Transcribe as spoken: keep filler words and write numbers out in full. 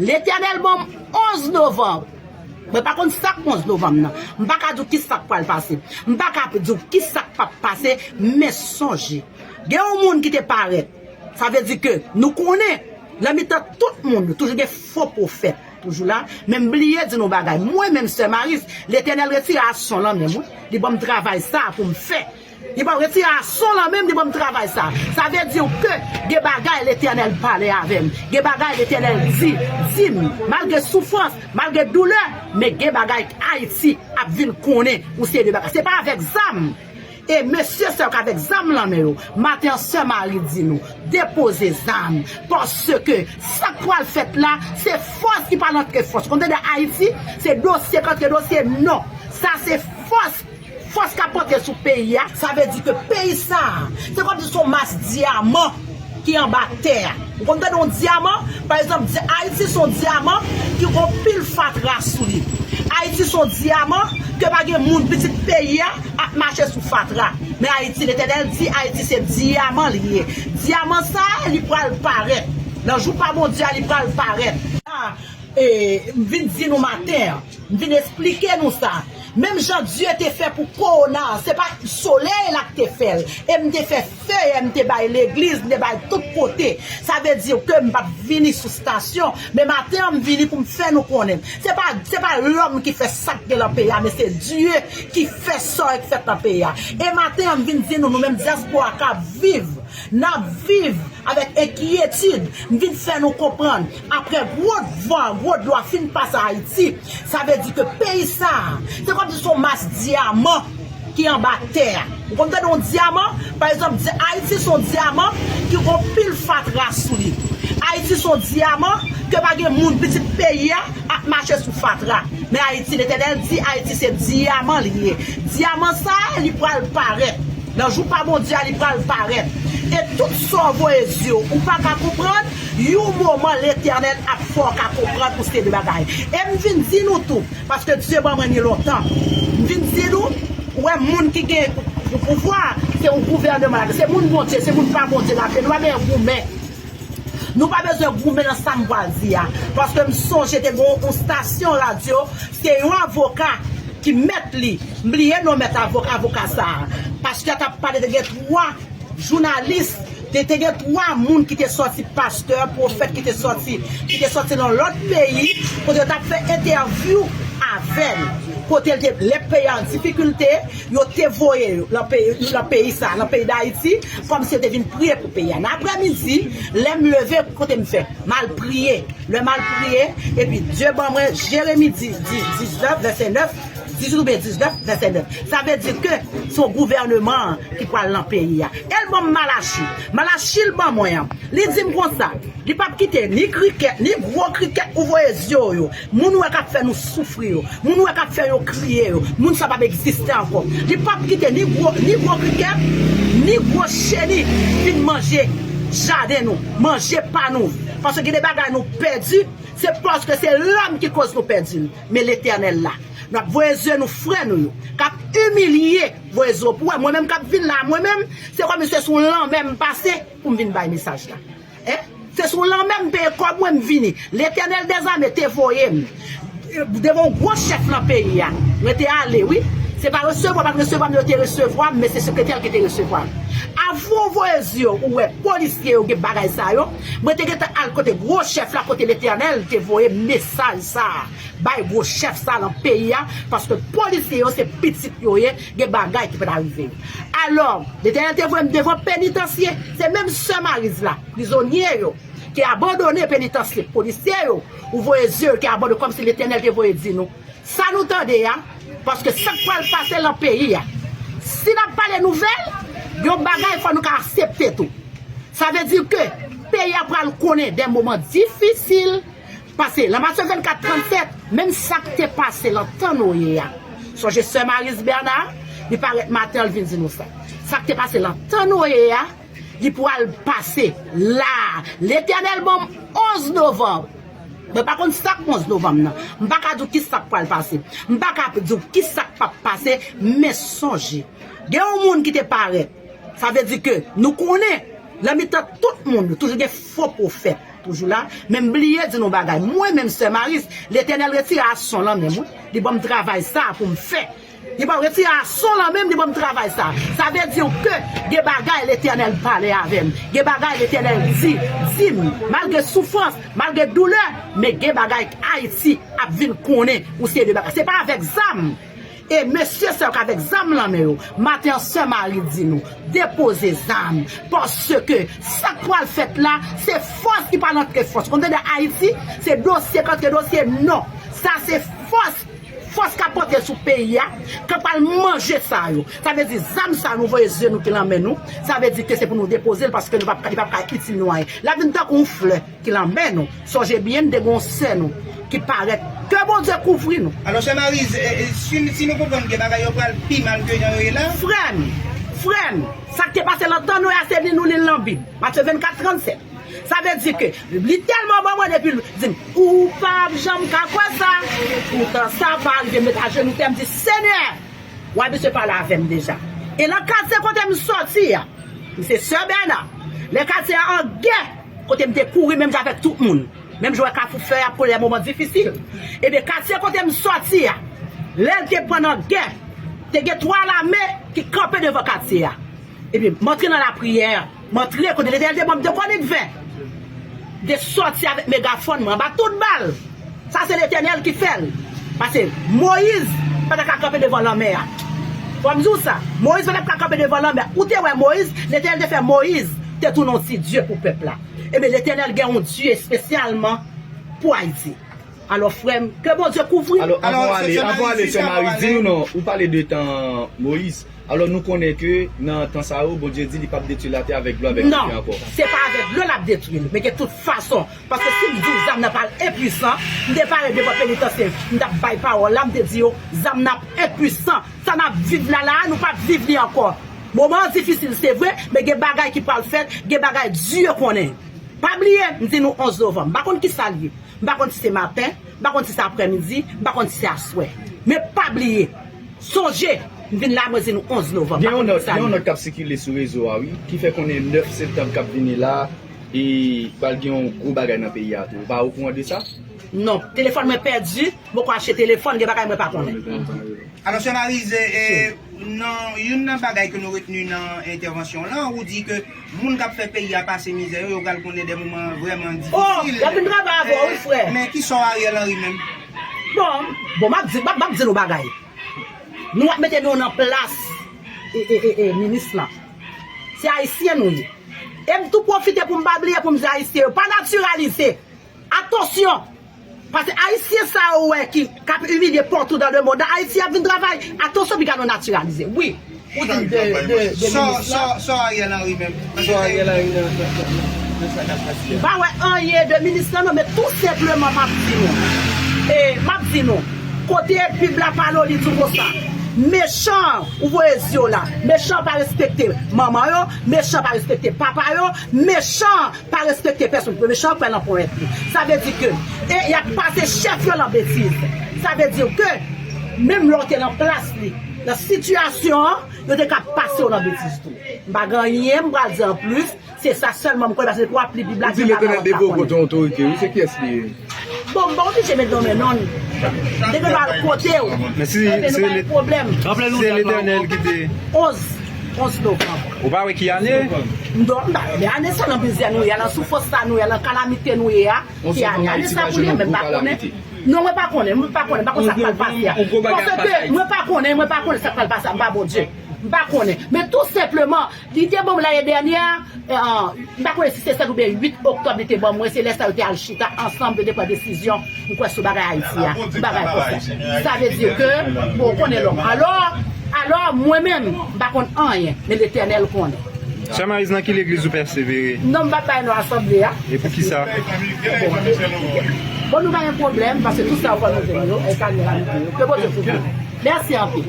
Letènèl ban m onz novanm. Mwen pa konn sa k onz novanm nan. M pa ka di w ki sa k pral pase. M pa ka di w ki sa k p ap pase, men sonje. Gen yon moun ki te parèt. Sa vle di ke nou konnen, nan mitan tout moun, toujou gen fo pwofèt. Toujou la. Men m bliye di nou bagay. Mwen menm, sè Maris, Letènèl retire ason lan men m, wi. Li ban m travay sa pou m fè. Li ban retire ason lan men m, li ban m travay sa. Sa vle di ke gen bagay Letènèl pale avè m. Gen bagay Letènèl di, di m, malgre soufrans, malgre doulè, men gen bagay Ayiti ap vin konnen ou se de bagay. Se pa avèk zam. E mesye sa yo k avèk zam lan men yo, maten an sè Mari di nou, depoze zam. Paske sa k pral fèt la, se fòs ki pral antre fòs. Ou konn tande Ayiti, se dosye k antre dosye, non. Sa se fòs, fòs k ap antre sou peyi a. Sa vle di ke peyi sa a, se kòmsi se yon mas dyaman ki anba tè a. Ou konn tande yon dyaman? Pa egzanp, di- Ayiti se yon dyaman ki gon pil fatra sou li. Ayiti se yon dyaman ke pa gen moun pitit peyi a ap mache sou fatra. Men Ayiti, Letènèl di Ayiti se dyaman li ye. Dyaman sa a, li pral parèt. Nan jou pa Bondye a, li pral parèt. A, e, m vin di nou maten an, m vin esplike nou sa. Menm jan Dye te fè pou kowona, se pa solèy la k te fè l. E m te fè feyè, m te bay legliz, m te bay tout kote. Sa vle di ke m pa t vini sou stasyon. Men maten an, m vini pou m fè nou konnen. Se pa, se pa lòm ki fè sa k gen lan peyi a, men se Dye ki fè sa k fèt lan peyi a. E maten an, m vin di nou, nou menm dyaspora k ap viv, n ap viv avèk enkyetid. M vin fè nou konprann, apre gwo van, gwo dlo a fin pase Ayiti, sa vle di ke peyi sa a, se kòmsi se yon mas dyaman ki anba tè a. Ou konn tande yon dyaman? Pa egzanp, di- Ayiti se yon dyaman ki gon pil fatra sou li. Ayiti se yon dyaman ke pa gen moun pitit peyi a ap mache sou fatra. Men Ayiti, Letènèl di Ayiti se dyaman li ye. Dyaman sa a, li pral parèt. Nan jou pa Bondye a, li pral parèt. E tout sa w voye zye w, ou pa ka konprann, yon moman Letènèl ap fè w ka konprann ou se de bagay. E m vin di nou tou, paske Dye ban mwen ni lontan. M vin di nou, ou wè moun ki gen pou- pouvwa, se yon gouvènman la. Se moun Bondye, se moun pa Bondye la. Nou pa bezwen goumen. Nou pa bezwen goumen nan sa m pral di a. Paske m sonje te gen yon, yon stasyon radyo, se yon avoka ki mèt li. M bliye non mèt avoka, avoka sa a. Paske a t ap pale, te gen twa jounalis, te, te gen twa moun ki te sòti, pastè, pwofèt ki te sòti, ki te sòti nan lòt peyi, kote yo t ap fè entèvyou avè l. Kote l te, lè peyi an difikilte, yo te voye yo lan peyi, lan peyi sa, lan peyi Dayiti, kòmsi yo te vin priye pou peyi a. Nan aprèmidi, lè m leve, kote m fè? M al priye. Lè m al priye, epi Dye ban mwen Jeremi di- di- diznèf, vèsè nèf, dizuit oubyen diznèf, vèsè nèf. Sa vle di ke se yon gouvènman ki pral lan peyi a. E l ban m Malachi. Malachi l ban mwen an. Li di m konsa, li p ap kite ni krikèt, ni gwo krikèt ou voye zye w yo. Moun ou wè k ap fè nou soufri yo. Moun ou wè k ap fè yo kriye yo. Moun sa p ap egziste ankò. Li p ap kite ni gwo, ni gwo krikèt, ni gwo cheni vin manje jaden nou, manje pa nou. Paske gen de bagay nou pèdi, se paske se lòm ki koz nou pèdi l. Men Letènèl la. N ap voye zye nou frè nou yo, k ap imilye, voye zye w pou wè. Mwen menm k ap vin la, mwen menm, se kòmsi se sou lanmè m pase pou m vin bay mesaj la. Hein? Se sou lanmè m peye kòb mwen, m vini. Letènèl dèzame te voye m devan yon gwo chèf lan peyi a. Mwen te ale, wi. Se pa resevwa, pa t resevwa m, yo te resevwa m, men se sekretè l ki te resevwa m. Avan w voye zye w, ou wè polisye yo gen bagay sa yo. Mwen te gentan al kote gwo chèf la, kote Letènèl te voye mesaj sa a. Bay gwo chèf sa lan peyi a, paske polisye yo se pitit yo ye, gen bagay ki pral rive yo. Alò, Letènèl te voye m devan penitansye, se menm sè Mariz la, prizonye yo, ki abandone penitansye, polisye yo, ou voye zye yo ki abandone, kòmsi Letènèl te voye di nou sa nou tande a, paske sa k pral pase lan peyi a. Si n ap pale nouvèl, yon bagay fò nou ka aksepte tou. Sa vle di ke peyi a pral konnen de moman difisil, pase lan Matye vennkat trannsèt, menm sa k te pase lan tan Noye a. Sonje sè Mariz Bèna, li parèt maten an, li vin di nou sa. Sa k te pase lan tan Noye a, li pral pase la. Letènèl ban m onz novanm. Mwen pa konn sa k onz novanm nan. M pa ka di w ki sa k pral pase. M pa ka di w ki sa k p ap pase, men sonje. Gen yon moun ki te parèt. Sa vle di ke nou konnen, lan mitan tout moun, toujou gen fo pwofèt. Jou la, men m bliye di nou bagay. Mwen menm, sè Maris, Letènèl retire ason lan men m, wi. Li ban m travay sa pou m fè. Li ban retire ason lan men m, li ban m travay sa. Sa vle di ke gen bagay Letènèl pale avè m. Gen bagay Letènèl di, di m, malgre soufrans, malgre doulè, men gen bagay Ayiti ap vin konnen ou se de bagay. Se pa avèk zam. E mesye sa yo k avèk zam lan men yo, maten an, sè Mari di nou, depoze zam. Paske sa k pral fèt la, se fòs ki pral antre fòs. Ou konn tande Ayiti, se dosye k antre dosye, non. Sa se fòs, fòs k ap antre sou peyi a, k ap pral manje sa yo. Sa vle di zam sa nou voye zye nou ki lan men nou, sa vle di ke se pou nou depoze l paske nou p ap, li p ap ka itil nou anyen. L ap vin tankou yon flè ki lan men nou. Sonje byen, n te gen yon sè nou ki parèt. Ke Bondye kouvri nou. Alò, sè Marise, e, e, si, si nou konprann gen bagay yo pral pi mal ke jan yo ye la. Frè m, frè m, sa k te pase lan tan Noye a, se li nou li l lan Bib. Matye vennkat trannsèt. Sa vle di ke li tèlman ban mwen depi l di m, ou p ap janm ka kwè sa. Poutan sa pa rive, m met ajenou tè, m di, Senyè, w a misye pale avè m deja. E lan katye kote m sòti a, m se sè Bèna. Lè katye a an gè, kote m te kouri menm jan avèk tout moun. Menm jan w wè Kafou Fè y ap koule lè moman difisil. Ebyen, katye kote m sòti a, lè l te pran nan gè, te gen twa lame ki kanpe devan katye a. Ebyen, m antre nan lapriyè, m antre kote Letènèl te ban m de kònit ven. M te sòti avèk megafòn mwen anba tout bal. Sa se Letènèl ki fè l. Paske Moyiz pa t ap ka kanpe devan lanmè a. Fò m di w sa. Moyiz pa t ap ka kanpe devan lanmè a. Ou te wè Moyiz, Letènèl te fè Moyiz te tounen yon ti dye pou pèp la. Ebyen, Letènèl gen yon dye espesyalman pou Ayiti. Alò, frè m, ke Bondye kouvri. Alò, anvan w ale, anvan w ale, sè Mari, di nou non, ou pale de tan Moyiz. Alò, nou konnen ke nan tan sa yo, Bondye di li p ap detwi latè avèk dlo, avèk dife ankò. Non, se pa avèk dlo l ap detwi l, men ke tout fason. Paske si m di w zam nan pral enpwisan, m te pale devan penitansye, m t ap bay pawòl la, m te di yo, zam nan ap enpwisan. Sa n ap viv la, la a, nou p ap viv li ankò. Moman an difisil, se vre, men gen bagay ki pral fèt, gen bagay Dye konnen. Pa bliye, m di nou onz novanm. M pa konn ki sa l ye. M pa konn si se maten, m pa konn si se aprèmidi, m pa konn si se aswè. Men pa bliye, sonje, m vin la, mwen di nou onz novanm. Gen yon nòt, gen yon nòt k ap sikile sou rezo a, wi, ki fè konnen nèf septanm k ap vini la, e pral gen yon gwo bagay nan peyi a tou. Ou pa okouran de sa? Non, telefòn mwen pèdi, m poko achte telefòn, gen bagay mwen pa konnen. Alò, sè Marise, e, nan youn nan bagay ke nou retni nan entèvansyon w lan, ou di ke moun k ap fè peyi a pase mizè yo, yo pral konnen de moman vrèman difisil. Oh, y ap vin travay avè w, wi, frè. Men ki sò Ariel Henry menm? Bon, bon, m ap di, m ap, m ap di nou bagay. Nou ap mete nou nan plas, e, e, e, e, minis lan. Se Ayisyen nou ye. E m tou pwofite pou m pa bliye pou m di Ayisyen yo, pa natiralize. Atansyon! Paske Ayisyen sa yo wè ki, k ap imilye patou dans le monde. Ayiti ap vin travay. Atansyon, piga nou natiralize. Wi. Ou di m de, de, de minis lan. Sò Ariel Henry menm. Sò Ariel Henry nan, nan, nan, nan sa k ap pase a. M pa wè anyen de minis lan non, men tou senpleman m ap di nou. E, m ap di nou. Kote Bib la pale w, li di w konsa. Mechan, ou voye zye w la. Mechan pa respekte manman yo, mechan pa respekte papa yo, mechan pa respekte pèsonn. Mechan kwè nan ponyèt li. Sa vle di ke, e y ap pase chèf yo nan betiz. Sa vle di ke, menm lè w te nan plas li, nan sitiyasyon an, yo te ka pase w nan betiz tou. M pa gen anyen m pral di anplis, se sa sèlman m konnen, paske depi w ap li Bib la, ou di Letènèl devoye w kot yon otorite, wi, se kiyès li ye? Bon, m pa oblije met non men non. Depi m al kote w. Men si, si nou pa gen pwoblèm. Se Letènèl ki te. Onz, onz novanm. Ou pa wè ki ane? Non, m pa wè. Men ane sa nan mizè nou ye, nan soufrans sa nou ye, nan kalamite nou ye a, ki ane, ane sa pou li ye, men m pa konnen. Non, mwen pa konnen, mwen pa konnen, m pa konnen sa k pral pase a. Paske mwen pa konnen, mwen pa konnen sa k pral pase a, m pa Bondye. M pa konnen. Men tou senpleman, li te ban m lane dènyè, e, an, m pa konnen si se sèt oubyen uit oktòb li te ban mwen, se lè sa yo te al chita ansanm, yo te pran desizyon, m kwè sou bagay Ayiti a, yon bagay konsa. Sa vle di ke, bon, ou konnen lòm. Alò, alò, mwen menm, m pa konn anyen, men Letènèl konnen. Sè Marise, nan ki legliz ou pèsevere? Non, m pa bay non asanble a. E poukisa? Bon, bon, nou pa gen pwoblèm, paske tout sa yo fò nou jwenn yo, e sa nou la nou jwenn yo. Ke Bondye kouvri nou. Mèsi anpil.